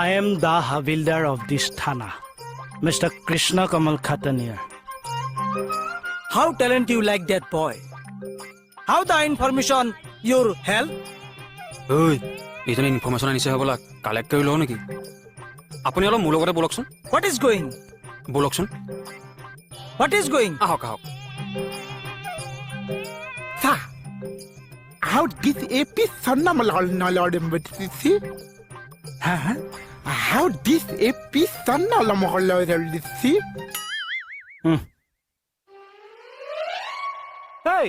I am the havildar of this thana, Mister Krishna Kamal Khataniar. How talent you like that boy? How the information your help? ঐ, এইজনে information আনিছে হ'বলা। Collect কৰি লওঁ নেকি? আপুনি অলপ মোৰ লগতে ব'লকচোন। What is going? ব'লকচোন। What is going? আহক, আহক। Sir, how this AP Sonnamalamalamalamalamalisi? Huh? How this AP Sonnamalamalamalamalamalisi? Hey!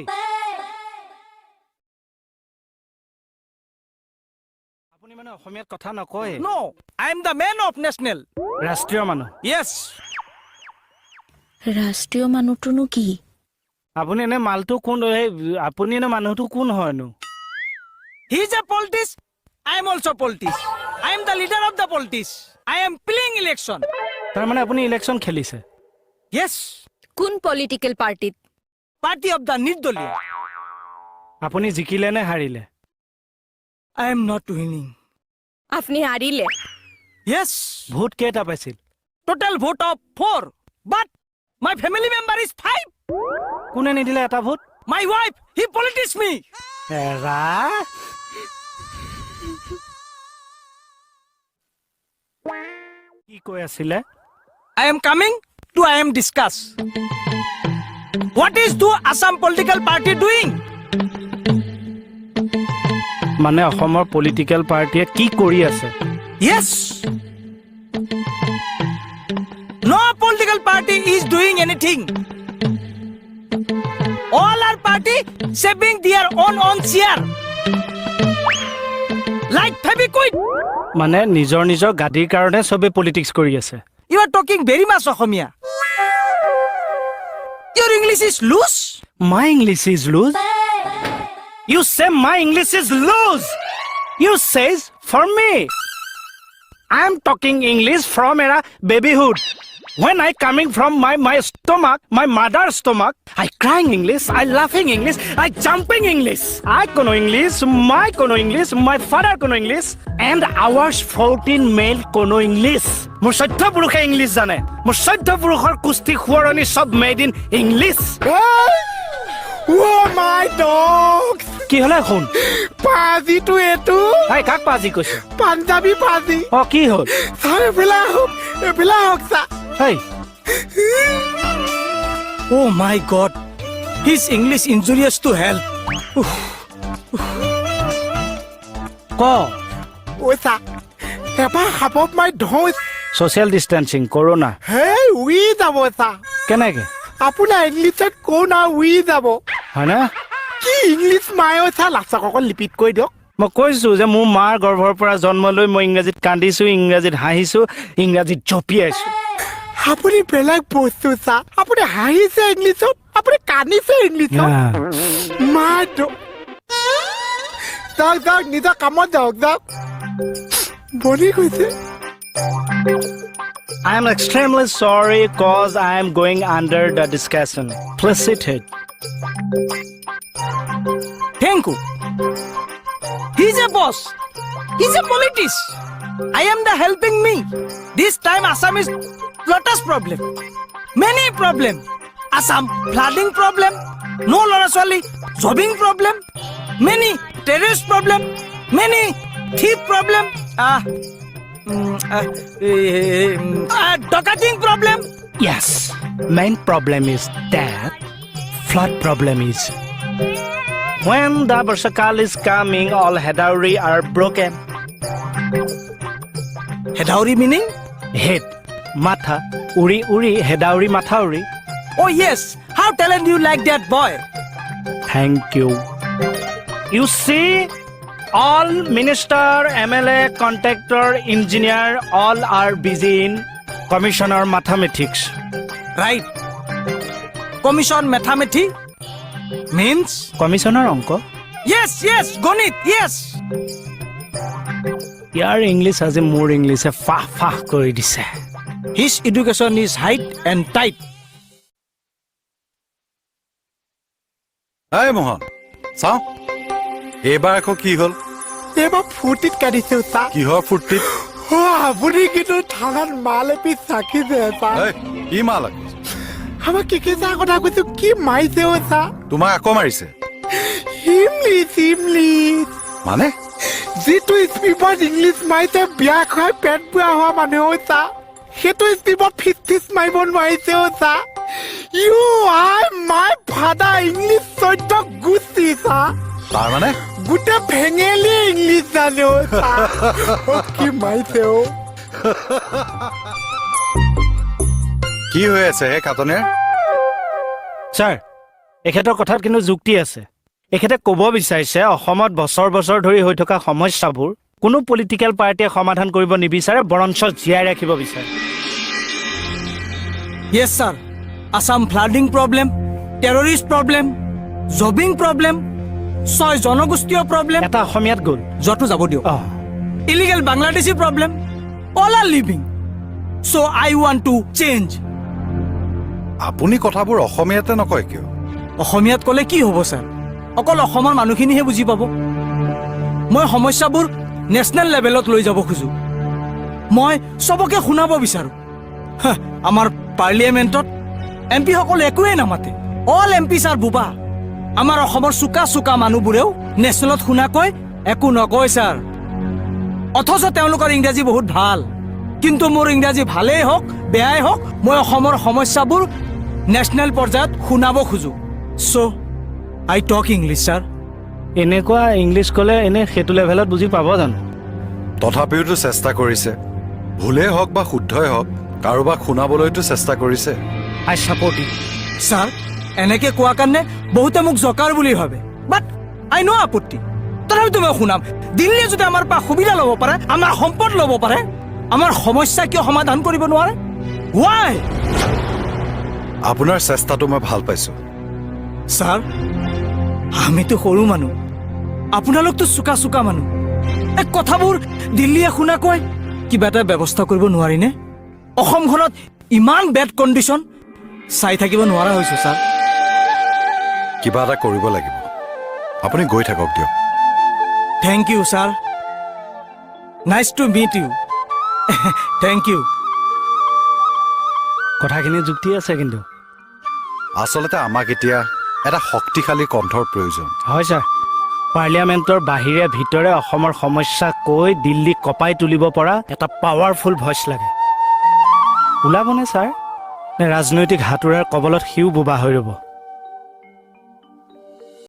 আপুনি মানে অসমীয়াত কথা নকয়? No, I am the man of national. ৰাষ্ট্ৰীয় মানুহ? Yes. ৰাষ্ট্ৰীয় মানুহটোনো কি? আপুনি এনে মালটো কোন? এই আপুনি এনে মানুহটো কোন হয়নো? He is a politics. I am also politics. I am the leader of the politics. I am playing election. তাৰমানে আপুনি ইলেকশ্যন খেলিছে? Yes. কোন পলিটিকেল পাৰ্টিত? Party of the নিৰ্দলীয়। আপুনি জিকিলে নে হাৰিলে? I am not winning. আপুনি হাৰিলে? Yes. Vote কেইটা পাইছিল? Total vote of 4. But my family member is 5. কোনে নিদিলে এটা vote? My wife, he politics me. এৰা, কি কৈ আছিলে? I am coming to I am discuss. What is do Assam political party doing? মানে অসমৰ পলিটিকেল পাৰ্টীয়ে কি কৰি আছে? Yes. No political party is doing anything. All are party saving their own share. Like Fevikwik. মানে নিজৰ নিজৰ গাদীৰ কাৰণে চবে পলিটিক্স কৰি আছে। You are talking very much Asamiya. Your English is loose. My English is loose? You say my English is loose. You says for me. I am talking English from era babyhood. When I coming from my stomach, my mother's stomach, I crying English, I laughing English, I jumping English. I kono English, my kono English, my father kono English, and ours 14 male kono English. মোৰ 14 পুৰুষে English জানে। মোৰ 14 পুৰুষৰ কুস্তি সোঁৱৰণি চব made in English. Oh my dog! কি হলে শুন? পাজিটো এইটো। এই কাক পাজি কৈছে? পাঞ্জাবী পাজি। অ, কি হ'ল? ছাৰ, এইফালে আহক, এইফালে আহক ছাৰ। এই। Oh my God. His English injurious to hell. ক। ঐ ছাৰ, এবাৰ সাপক মাৰি ধওঁ। Social distancing, corona. হেই, উৰি যাব ছাৰ। কেনেকে? আপোনাৰ ইংলিছত কৰোণা উৰি যাব। হয়নে? কি ইংলিছ মাৰে ছাৰ, লাষ্টক অকণ লিপিট কৰি দিয়ক। মই কৈছো যে মোৰ মাৰ গৰ্ভৰ পৰা জন্ম লৈ মই ইংৰাজীত কান্দিছো, ইংৰাজীত হাঁহিছো, ইংৰাজীত জঁপিয়াইছো। আপুনি বেলেগ বস্তু ছাৰ। আপুনি হাঁহিছে ইংলিছত, আপুনি কান্দিছে ইংলিছত। মা, যাওক যাওক, নিজৰ কামত যাওক যাওক, বনি গৈছে। I am extremely sorry cause I am going under the discussion. Please sit it. Thank you. He's a boss. He's a politician. I am the helping me. This time Assam is lotus problem. Many problem. Assam flooding problem. No ল'ৰা ছোৱালী jobbing problem. Many terrorist problem. Many thief problem. Docating problem. Yes, main problem is that flood problem is. When the Barsakal is coming, all Hedauri are broken. Hedauri meaning? Head, matha, uri uri, Hedauri mathauri. Oh yes, how talent you like that boy. Thank you. You see, all minister, MLA, contractor, engineer, all are busy in commissioner mathematics. Right. Commission mathematics means? Commissioner অংক। Yes, yes, গণিত, yes. ইয়াৰ English আজি মোৰ ইংলিছে ফাহ ফাহ কৰি দিছে। His education is height and tight. এই মোহন, চাওঁ এইবাৰ আকৌ কি হ'ল। এইবাৰ ফূৰ্তিত কান্দিছো ছাৰ। কিহৰ ফূৰ্তিত? অ' আপুনি কিন্তু থানাত মাল এপিচ চাকিছে ছাৰ। এই, কি মাল আকৌ? আমাক কি কি ছাৰ কথা কৈছো, কি মাৰিছে অ' ছাৰ। তোমাক আকৌ মাৰিছে? English, English. মানে? যিটো স্পীডত ইংলিছ মাৰিছে, বিয়া খুৱাই পেট বুঢ়া হোৱা মানুহ ছাৰ, সেইটো স্পীডত ফিচ ফিচ মাৰিব নোৱাৰিছে অ' sir. You I my father English 14 গুচি ছাৰ। তাৰ মানে? গোটেই ভেঙেলি ইংলিছ জানে অ' ছাৰ। অ' কি মাৰিছে অ'। কি হৈ আছে হে খাটনিয়াৰ? ছাৰ, এখেতৰ কথাত কিন্তু যুক্তি আছে। এখেতে ক'ব বিচাৰিছে, অসমত বছৰ বছৰ ধৰি হৈ থকা সমস্যাবোৰ কোনো পলিটিকেল পাৰ্টীয়ে সমাধান কৰিব নিবিচাৰে, বৰঞ্চ জীয়াই ৰাখিব বিচাৰে। Yes sir, Assam flooding problem, terrorist problem, jobbing problem, ছয় জনগোষ্ঠীয় প্ৰব্লেম। এটা অসমীয়াত গ'ল। য'তো যাব দিয়ক। Illegal Bangladeshi problem, all are living, so I want to change. আপুনি কথাবোৰ অসমীয়াতে নকয় কিয়? অসমীয়াত ক'লে কি হ'ব ছাৰ? অকল অসমৰ মানুহখিনিহে বুজি পাব। মই সমস্যাবোৰ নেশ্যনেল লেভেলত লৈ যাব খোজোঁ। মই চবকে শুনাব বিচাৰোঁ। হাহ, আমাৰ পাৰ্লিয়ামেণ্টত এম পিসকলে একোৱেই নামাতে। অল এম পি ছাৰ বোবা। আমাৰ অসমৰ চোকা চোকা মানুহবোৰেও নেশ্যনেলত শুনাকৈ একো নকয় ছাৰ। অথচ তেওঁলোকৰ ইংৰাজী বহুত ভাল। কিন্তু মোৰ ইংৰাজী ভালেই হওক বেয়াই হওক, মই অসমৰ সমস্যাবোৰ নেশ্যনেল পৰ্যায়ত শুনাব খোজোঁ। So I talk English, sir. এনেকুৱা ইংলিছ ক'লে এনে সেইটো লেভেলত বুজি পাব জানো? তথাপিওতো চেষ্টা কৰিছে। ভুলেই হওক বা শুদ্ধই হওক, কাৰোবাক শুনাবলৈতো চেষ্টা কৰিছে। I support you. Sir, এনেকে কোৱা কাৰণে বহুতে মোক জকাৰ বুলি ভাবে, বাট আই ন' আপত্তি। তথাপিতো মই শুনাম। দিল্লীয়ে যদি আমাৰ পৰা সুবিধা ল'ব পাৰে, আমাৰ সম্পদ ল'ব পাৰে, আমাৰ সমস্যা কিয় সমাধান কৰিব নোৱাৰে? ৱাই? আপোনাৰ চেষ্টাটো মই ভাল পাইছো। ছাৰ, আমিতো সৰু মানুহ, আপোনালোকতো চোকা চোকা মানুহ। এই কথাবোৰ দিল্লীয়ে শুনাকৈ কিবা এটা ব্যৱস্থা কৰিব নোৱাৰিনে? অসমখনত ইমান বেড কণ্ডিশ্যন, চাই থাকিব নোৱাৰা হৈছো ছাৰ। কিবা এটা কৰিব লাগিব। আপুনি গৈ থাকক দিয়ক। Thank you, sir. Nice to meet you. Thank you. কথাখিনি যুক্তি আছে কিন্তু। আচলতে আমাক এতিয়া এটা শক্তিশালী কণ্ঠৰ প্ৰয়োজন। হয় ছাৰ, পাৰ্লিয়ামেণ্টৰ বাহিৰে ভিতৰে অসমৰ সমস্যা কৈ দিল্লী কঁপাই তুলিব পৰা এটা পাৱাৰফুল ভইচ লাগে। ওলাবনে ছাৰ, নে ৰাজনৈতিক হাতোৰাৰ কবলত সিও বোবা হৈ ৰ'ব?